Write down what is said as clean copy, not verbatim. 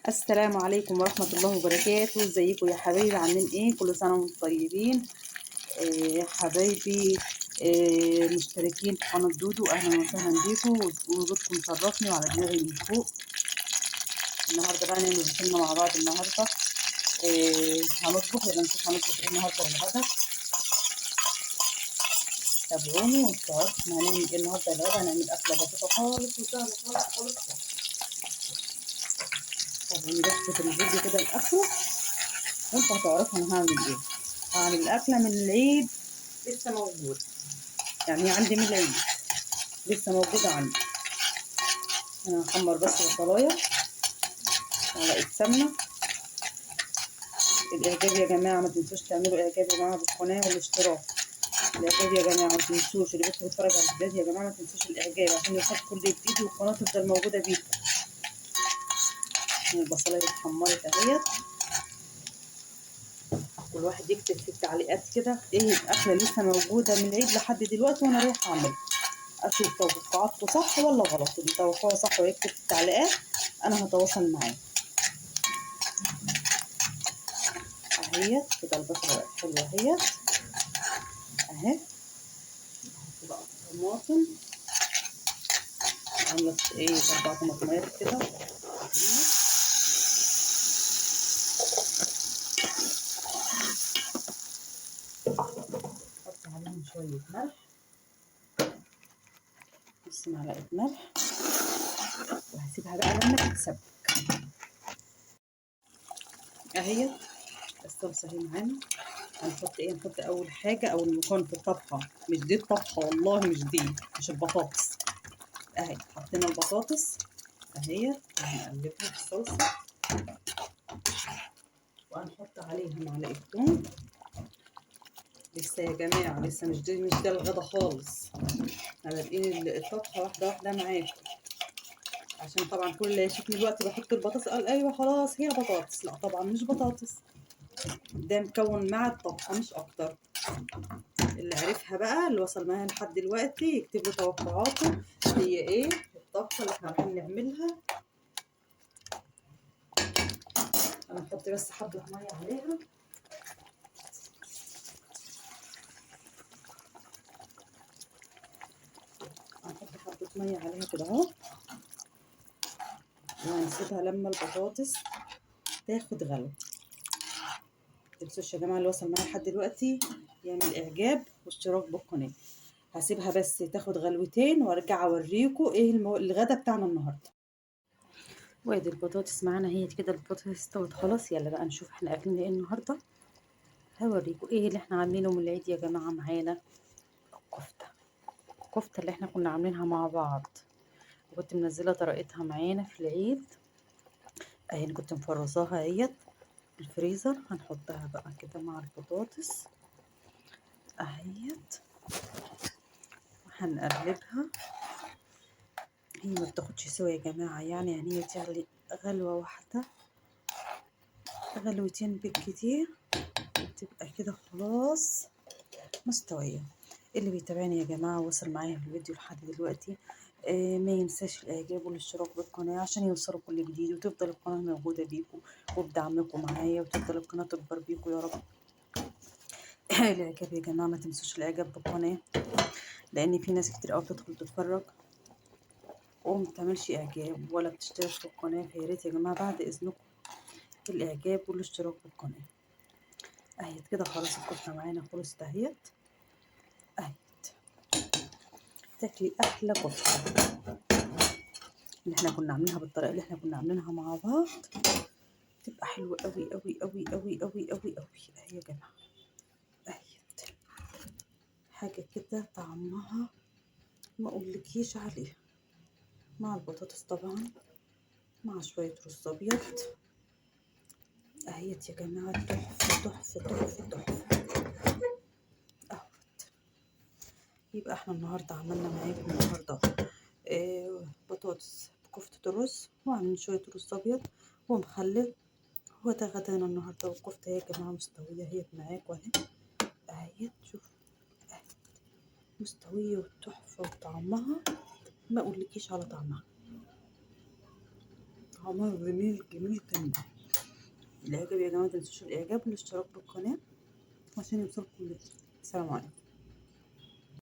السلام عليكم ورحمة الله وبركاته. ازيكم يا حبايبي؟ عاملين ايه؟ كل سنة وانتم طيبين. حبايبي، مشتركين في قناة دودو، اهلا وسهلا بيكم، وجودكم مشرفني وعلى دماغي من فوق. النهارده بقى نعمل روتيننا مع بعض. النهارده هنطبخ، يلا نشوف هنطبخ ايه النهارده للغدا. تابعوني وانتوا عارفين هنعمل ايه النهارده للغدا. هنعمل اكله بسيطة خالص وسهلة خالص خالص. تابعوني بس في الفيديو كده لاخره وانتوا هتعرفوا انا هعمل ايه. هعمل الاكلة من العيد لسه موجودة، يعني هي عندي من العيد لسه موجودة عندي. انا هحمر بس البصلايه، معلقه سمنه. الاعجاب يا جماعة، ما تنسوش تعملوا اعجاب يا جماعة بالقناة والاشتراك. الاعجاب يا جماعة ما تنسوش، اللي بيدخل يتفرج على الفيديوهات يا جماعة ما تنسوش الاعجاب عشان يوصل كل جديد والقناة تفضل موجودة بيكم. البصلايه اتحمرت اهيت. كل واحد يكتب في التعليقات كده ايه الاكلة لسه موجودة من العيد لحد دلوقتي وانا رايحة اعملها، اشوف توقعاتكم صح ولا غلط. اللي توقعه صح ويكتب في التعليقات انا هتواصل معاه. اهيت كده البصله بقت حلوة اهيت اهي. نحط بقى الطماطم، عامله ايه 4 طماطمات كده. نحط عليهم شوية ملح، نص معلقه ملح، وهسيبها بقى لما تتسبك. اهيت الصلصه اهي معانا. هنحط ايه؟ هنحط اول حاجة او المكون في الطبخة، مش دي الطبخة والله، مش دي، مش البطاطس. اهي حطينا البطاطس اهي، هنقلبها في الصلصه وهنحط عليها معلقه ثوم. لسه يا جماعة لسه مش ده الغدا خالص، احنا بادئين الطبخة واحدة واحدة معاكم، عشان طبعا كل اللي يشوفني دلوقتي بحط البطاطس قال ايوه خلاص هي بطاطس. لا طبعا مش بطاطس، ده مكون مع الطبخة مش اكتر. اللي عرفها بقى، اللي وصل معاها لحد دلوقتي، يكتب لي توقعاته هي ايه الطبخة اللي احنا رايحين نعملها. انا هحط بس حبه مية عليها. هنحط حبه مية عليها كده اهو، وهنسيبها لما البطاطس تاخد غلوه. متنسوش يا جماعة اللي وصل معايا لحد دلوقتي يعمل اعجاب واشتراك بالقناة. هسيبها بس تاخد غلوتين وارجع اوريكم ايه الغدا بتاعنا النهارده. وادي البطاطس معانا اهي كده، البطاطس استوت خلاص. يلا بقى نشوف احنا اكلنا ايه النهارده. هوريكم ايه اللي احنا عاملينه من العيد يا جماعة. معانا الكفتة، الكفتة اللي احنا كنا عاملينها مع بعض وكنت منزله طريقتها معانا في العيد اهي، انا كنت مفرزاها اهيت في الفريزر. هنحطها بقى كده مع البطاطس اهيت، وهنقلبها. هي ما بتاخدش سوا يا جماعة، يعني هي تغلي غلوه واحدة، غلوتين بالكتير وتبقى كده خلاص مستوية. اللي بيتابعني يا جماعة وصل معايا في الفيديو لحد دلوقتي ما ينساش الاعجاب والاشتراك بالقناة عشان يوصلوا كل جديد، وتفضل القناة موجودة بيكم وبدعمكم معايا، وتفضل القناة تكبر بيكم يا رب. الاعجاب يا جماعة، ما تنسوش الاعجاب بالقناة، لان في ناس كتير قوي بتدخل تتفرج وما بتعملش اعجاب ولا بتشترك في القناة. فيا ريت يا جماعة بعد اذنكم الاعجاب والاشتراك بالقناة. اهيت كده خلاص الكفتة معانا خلصت اهيت اهيت. تاكلي احلى كفته اللي احنا كنا عاملينها بالطريقة اللي احنا كنا عاملينها مع بعض، تبقى حلوة قوي قوي قوي قوي قوي قوي قوي. اهي يا جماعة اهيت، حاجة كده طعمها ما اقولكيش عليها، مع البطاطس طبعا، مع شوية رز ابيض. اهيت يا جماعة تحفة تحفة تحفة تحفة اهوت. يبقى احنا النهارده عملنا معاكم النهارده بطاطس بكفتة الرز، وعاملين شوية رز ابيض ومخلل. هو ده غدانا النهارده. والكفته يا جماعة مستوية اهيت معاكم اهي اهيت، شوفوا اهيت مستوية وتحفه، وطعمها ما اقولكيش على طعمها. طعمها جميل جميل جميل. الاعجاب يا جماعة، متنسوش الاعجاب والاشتراك بالقناة عشان يوصلكم. السلام عليكم.